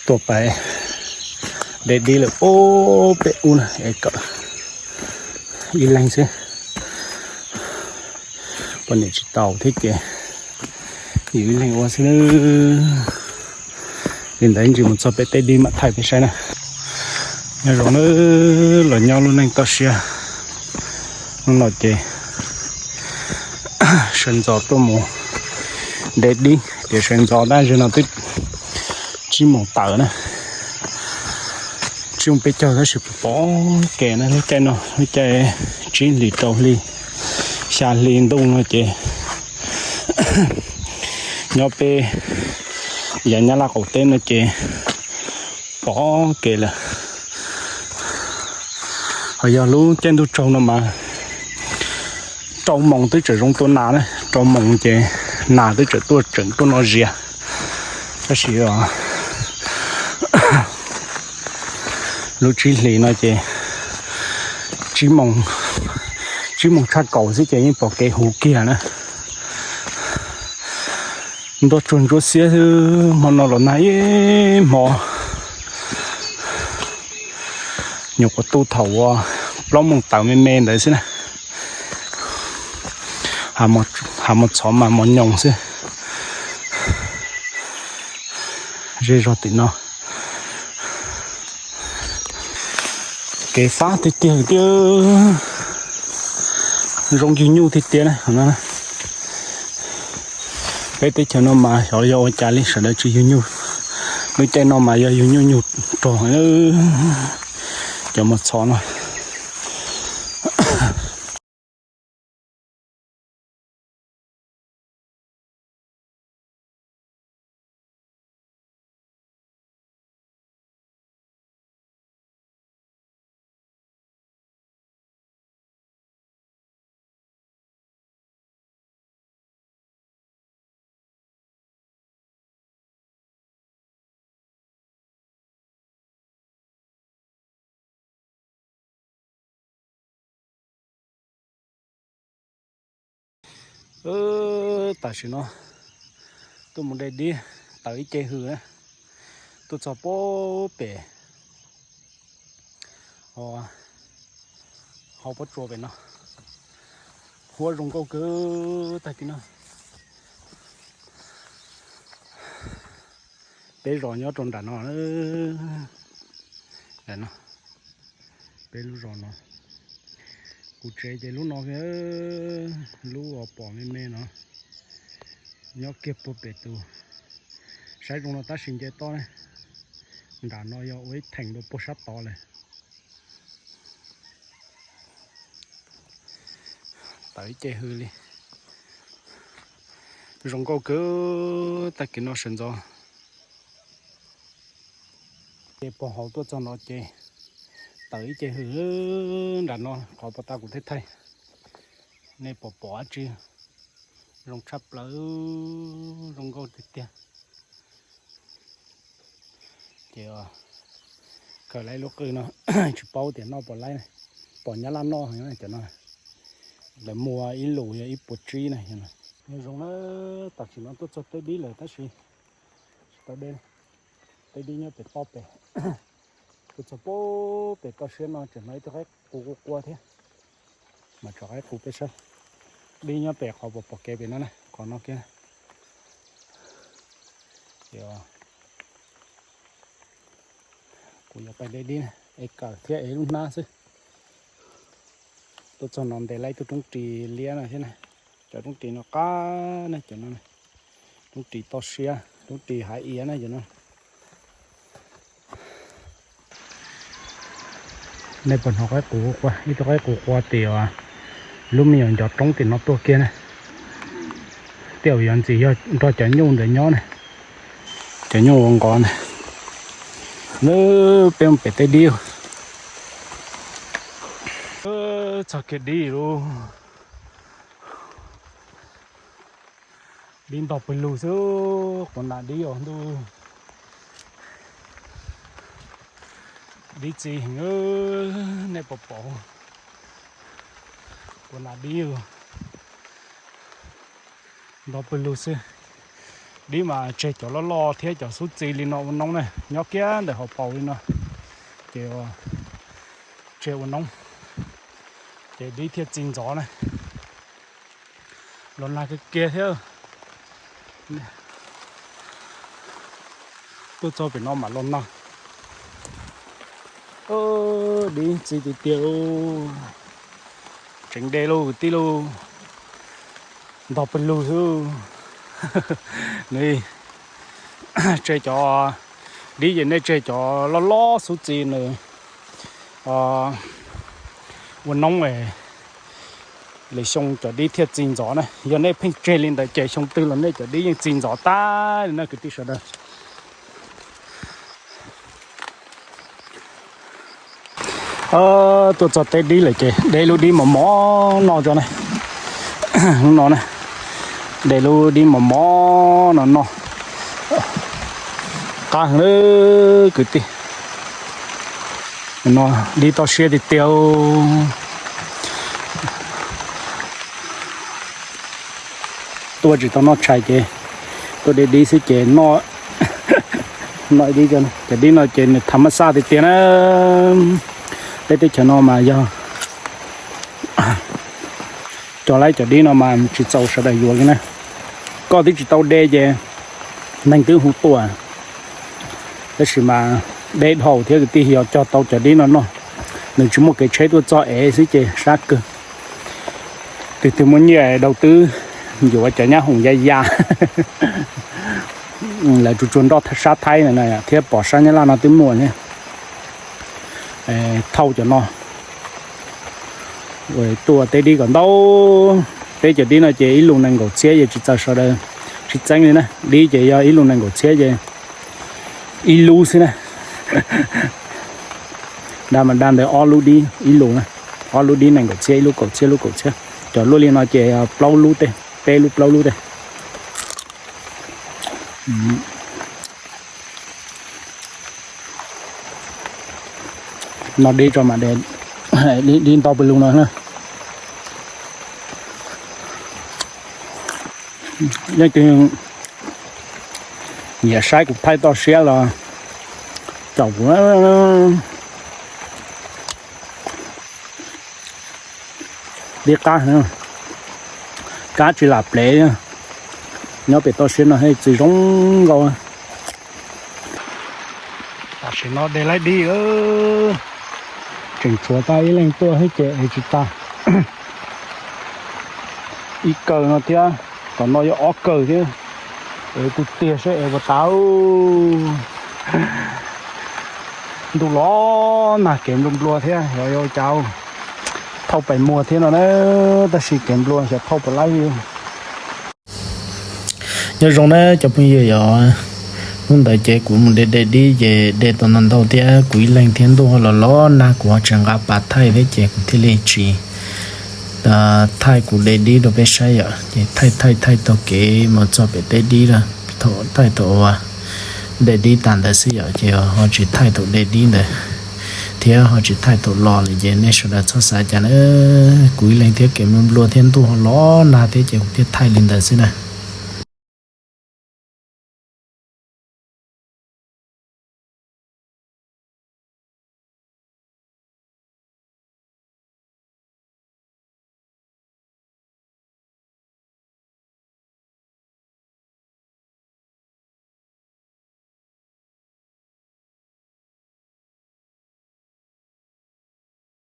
Tuaj pais de dib lawm puag pem ub na, es kawm ib leeg xwb, poj niam tsis tau thiab ces yus ib leeg ua xwb na. Li ntawd ib ntsis mus txog pem tej dib mam thaij peb saib na. Nyob zoo na, los nyob lub neej toj siab. Hnub no ces sawv ntxov tuaj mus de dib, tias sawv ntxov tab sis no twb tsib moos tawm na, tsib moos peb caug tab sis pom kev na. Lub caij no lub caij tsib hlis rau hli xya hli ntuj no ces nyob peb yav Nyab Laj qaum teb no ces pom kev lawm. Ho yog lub caij ntuj tsaug no mas rau moos twb tseem zoo tua nas na, rau moos ces nas twb tseem tuaj tseem tuaj noj zias. Tab sis lub tsib hlis no ces tsib moos, tsib moos tshaj kaum xwb ces yeej pom kev huv kiag na. Ntuj tsuag ntsuab xiab xwb, hmo no los nag ib hmo. Nyuam qhuav tu thaum uas plaub moos tawm me me ntawd xwb na. Hav mos txhov mas mos nyoos xwb. Zej zog tim no kev fab tiag tiag tiag, zoo yug nyuj tiag tiag na. Peb teb chaws no mas xyov yog ua cas li sawv daws tsis yug nyuj. Lub caij no mas yog yug nyuj nyuj rog cov mos txhov no. Tam sim no tuaj mus de dib tawm ib ce hws na, tuaj txog puag pem hauv pob tsuas pem no, huab zoo nkauj kawg tag kis no. Peb zos nyob rau nram no, nram no, peb lub zos no. Kuv tsev ces lub no, lub uas pom me me no, nyob kiag puag pem tus, saib zoo no tab sis nce toj ne. Nram no yog ua ib theem rau puag sab tod lawm. Tawm ib ce hws li, zoo nkauj kawg tag kis no sawv ntxov. Ces puag hauv tuaj txog no ces tawm ib ce hws nram no, qhov puag ta kuv thiaj thaij. Nej pom pom dab tsi zoo tshaj plaws, zoo nkauj tiag tiag. Ces kawm lawv lub qw no, tsis paub tias noj puas laib, pom Nyab Laj noj cov no. Lawv muag ib lus yog ib puas tsib na. Nyob zoo na, tam sim no tuaj txog tej dib lawm tab sis tsis tau de, tej dib nyob pem toj pem. Tuaj txog puag pem toj siab no tseem hnov ib tug qaib qus qua qua thiab, mas tso qaib qus peb saib. Dib nyob pem qhov pom pom kev pem no na, qhov no kiag. Ces kuv yuav pais de dib na, es kawm thiab es lub hnab xwb. Tuaj txog no ntes laib tug roob ris liab no thiab na. Cov roob ris no qab na, cov no roob ris toj siab, roob ris hav iav na cov no. Nej puas hnov qaib qus qua, ib tug qaib qus qua tim lub me nyuam ncov roob tim no tuaj kiag na. Tej zaum yuav ntxim yog nrog cov nyuj ntawd nyob na, cov nyuj ua nqov na. Peb mus pem tej dib. Txog kiag dib lauj. Dib ntog pawg lug xwb, quas nas dib os ntuj. Dib txi heev, nej puas pom? Quas nas dib ntog pawg lug xwb. Dib mas tseg cov loj loj thiab cov xub txi li no ua noob na, nyob kiag ntawm hauv paus li no, ces tseg ua noob, ces dib thiaj txi ntxov na. Los nag kiag kiag thiab. Tuaj txog pem no mam los nag. Dib txi tiag tiag. Tseev de lauj kwv tij lauj. Ntog pawg lug xwb. Nws tseg cov dib ces nej tseg cov loj loj xub txi nws ua noob, lwm xyoo cov dib thiaj txi ntxov na. Yog nej pheej tseg li ntawd ces xyoo twg los nej cov dib yeej txi ntxov tag li na kwv tij sawv daws. Tuaj txog teb dib lawm ces de lub dib mos mos no tso na. Lub no na, de lub dib mos mos no noj. Qab heev kwv tij. No dib toj siab tiag tiag. Tuaj tsis tau noj tshais ces tuaj de dib xwb ces noj, noj dib. Cov dib no ces nws tham maj xaj tiag tiag na. Peb teb chaws no mas yog cog laib cov dib no mas tsis txaus sawv daws yuav li na. Koj twb tsis tau de ces neeg twb hu tuaj. Tab sis mas deb dhau thiab kwv tij, yog cog tau cov dib no noj, nws tsis muaj kev tsheb tuaj txog ev xwb ces sab kawg. Tus twg muaj nyiaj daus twb yuav cov nyab hoom ya ya. Lawv tsuas tsuas nroj sab Thaib no thiab pom sab Nyab Laj no twb muaj thiab. Thauj cov no tuaj teb dib kom ntau. Peb cov dib no ces ib lus nees nkaum txhiab, yog tsis txawm sawv daws tsis txeeb li na. Dib ces yog ib lus nees nkaum txhiab ces ib lub xwb na. Da mas da ntawd ob lub dib ib lus na, ob lub dib nees nkaum txhiab, ib lub kaum txhiab, lub kaum txhiab. Cov luaj li no ces plaub lub tej, peb lub plaub lub tej. No dib tso mas de, dib ntau pawg lug no na. Leej twg nyiam saib kuv thaij toj siab los caum kuv. Dib qab, kab tsis lam plev, nyob pem toj siab no txiv zoo nkauj. Tam sim no de laib dib, tseem tshuav tau ib leeg tuaj thiab ces ev tsis tag. Ib kawm no thiab, tom no yog ob kawm thiab. Ev kuj tiag saib ev puas tas. Ntuj los nag kev nplua nplua thiab, yog ua cas thauj pais muag thiab no na, tab sis kev nplua xyov thauj puas laib li. Nyob zoo na cov phooj ywg, yog hnub ntawd ces kuv mus de de dib ces de tau ntau ntau thiab, kuv ib leeg thiab ntuj los los nag kuv ho tsis nqa pas thaij thiab ces kuv thiaj li tsis thaij kuv de dib rau peb saib yom. Ces thaij thaij thaij taug kev mus txog pem teb dib, thaum thaij thaum de dib tas ntawd xwb yom, ces ho tsis thaij thaum de dib ntawd thiab ho tsis thaij thaum los lawm ces nej sawv daws txhob xav cas na. Kuv ib leeg thiab kev nplua nplua thiab ntuj ho los nag thiab ces kuv thiaj thaij li ntawd xwb na.